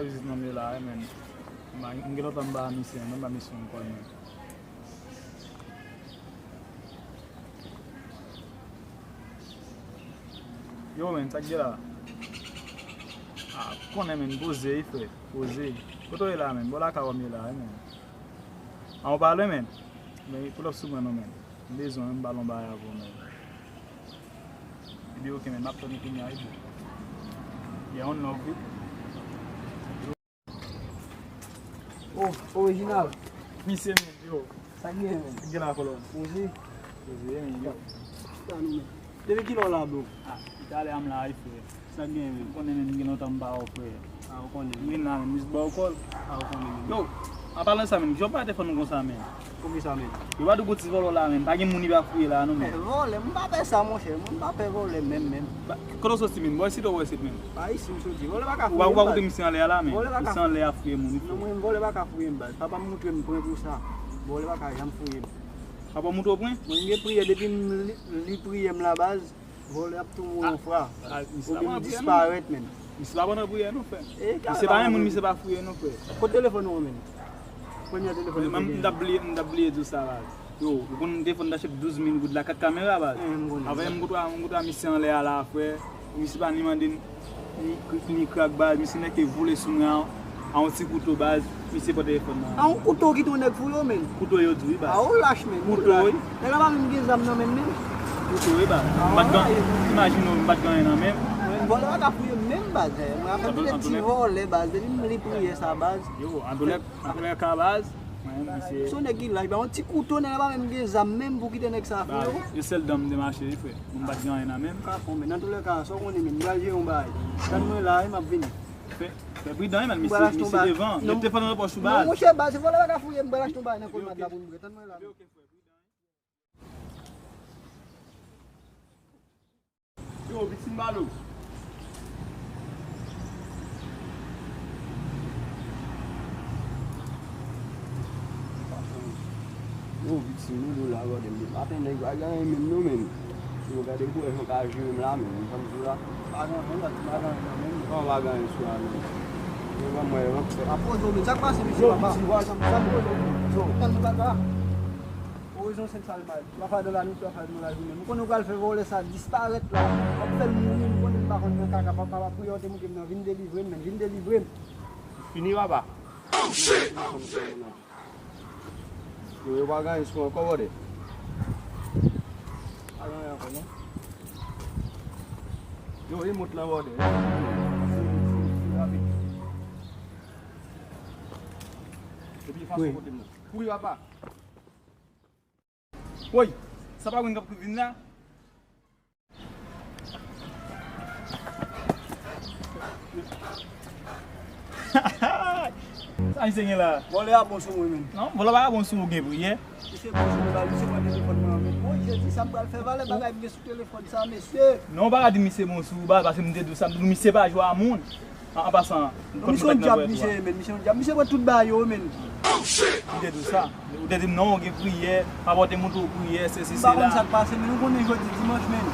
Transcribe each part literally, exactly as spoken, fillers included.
Vizit nonm yo la, wi, men. M pa, m gen lontan m pa misye, non, m pa misye ankò, men. Yo, men, sa k gen la? Ah, konnen, men, poze, wi, frè, poze. Kote w ye la, men? Bò lakay w m ye la, wi, men. An, ou pa lwen, men. Men, pull up sou mwen, non, men. M bezwen, m pale yon bagay avè w, men. Epi, oke, men, m ap tann ou kounye a, wi, bro. Yeah, on love, wi. Oh, orijinal. Misye menm, yo. Sa k gen, men? Gen la kolòn. Poze. Poze, men, yo. Sa nou, men. Depi kilè w la, bro? Ah, talè a m la, wi, frè. Sa k gen, men? Ou konnen, men, m gen lontan m pa wè w, frè. Ah, ou konnen, men. M vin la, men, m jis ba w kòl. Ah, ou konnen, men. Yo, an palan sa, men, kijan w pa te fè nou konsa, men? Poukisa, men? Yo pa di w gon ti vòlò la, men. Pa gen moun li pa fouye la, non, men. Eh, vòlè, m pa pè sa, monchè. M pa pè vòlè, menm, menm. Ba, kote w soti, men? Bò isit ou bò isit, men? Pa isit m soti. Vòlè pa ka fouye m, baz. Ou pa koute misye anlè a la, men. Vòlè pa ka fouye m. Misye anlè a fouye moun, wi, frè. Non, mwen, vòlè pa ka fouye m, baz. Papa m montre m pwen pou sa. Vòlè pa ka janm fouye m. Papa w montre w pwen? Mwen, m gen priyè depi m li, li priyè m la, baz. Vòlè ap touye w yon fwa. Ah, misye pa pran priyè, non. Oubyen m disparèt, men. Misye pa pran priyè, non, frè. Misye pa yon moun, misye pa fouye, non, frè. Kote telefòn ou an, men? Premye telefòn ou te genyen. M t ap bliye, m t ap bliye di w sa, baz. Yo, ou konn telefòn t achte douz mil goud la, kat kamera, baz. Eh, m konnen. Avè m kontwa, m kontwa misye anlè a la, frè. Misye pa ni mande m, ni, ni krak, baz. Misye nèk te vole sou mwen a, a yon ti kouto, baz. Misye pran telefòn nan. A yon kouto ki tou nèg fou yo, men. Kouto yo di wi, baz. A, ou lach, men. Kouto, wi. Nèg la pa menm gen zam nan menm, men. Kouto, wi, baz. M pa t gen, imajine w, m pa t gen anyen nan men m. Vòlè pa ka fouye m menm, baz. Mwen, afè m te ti vòlè, baz. Depi m li priyè sa, baz. Yo, antoulè, antoulè ka, baz. Mwen, misye. Se yon nèg ki lach, ba yon ti kouto, nèg la pa menm gen zam menm pou kite nèg sa fè yo. Yo sèl dan m te mache, wi, frè. Mwen m pa t gen anyen nan men m. Ka fon, men nan toulèka, sa w konnen, men m pral jere yon bagay. Tann mwen la, wi, m ap vini. Fè, fè pridan, wi, men misye, misye devan. Met telefòn nan pòch ou, baz. Non, monchè, baz, se vòlè pa ka fouye m, m pral achte yon bagay nan kòl madla pou m vre. Tann mwen la. Yo, pitit malo. Yo, pitit malo la, gade m. Maten nèg pa gen anyen menm non, menm. Yo, gade kou jan w ka jere m la, menm. Ou konn di w la. Pa gen anyen, pa gen anyen non, menm. Kòman pa gen anyen sou la, menm? Yo, ban mwen, yo, fè. Pa poze w, menm. Sa k pase, mesye, papa? Yo, pitit, wè, sa, sa poze w, menm. Yo. Tann nou, papa. Orizon Sent Salmay, twa fwa dan lanwit, twa fwa dan lajounen. M konnen w pral fè vòlè sa disparèt la. W ap fè l mouri, m konnen m pa konn nan kaka, papa, priyè w te montre m nan, vin delivre m, men, vin delivre m. Fini, papa. Oh, shit! Yo, yo pa gen anyen sou ankò, brother. Pa gen anyen ankò, non. Yo, e mot lan, brother. Epi, fason kote m nan. Kouri, papa. Woy, sa pa grenn k ap vin la? Sa misye gen la? Vòlè a bon sou mwen, menm. Non, vòlè pa bon sou ou, gen priyè. Misye bon sou mwen, misye pran telefòn mwen an, men. Woy, Jezi, sa m pral fè, valè bagay m gen sou telefòn sa, mesye. Non, ou pa ka di misye bon sou ou, baz, paske m te di w sa, m te di w misye pa jwe a moun. An, an pasan, misye yon dyab, misye ye, men, misye yon dyab. Misye pran tout bagay yo, men. M te di w sa. Ou te di m non, ou gen priyè, papa w te montre w priyè, sesi, sela. M pa konn sa k pase, men, ou konnen jodi dimanch, men.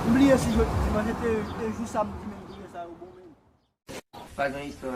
M bliye si jodi dimanch, se te, te jou samdi, men, priyè sa yo bon, men. Pa gen istwa.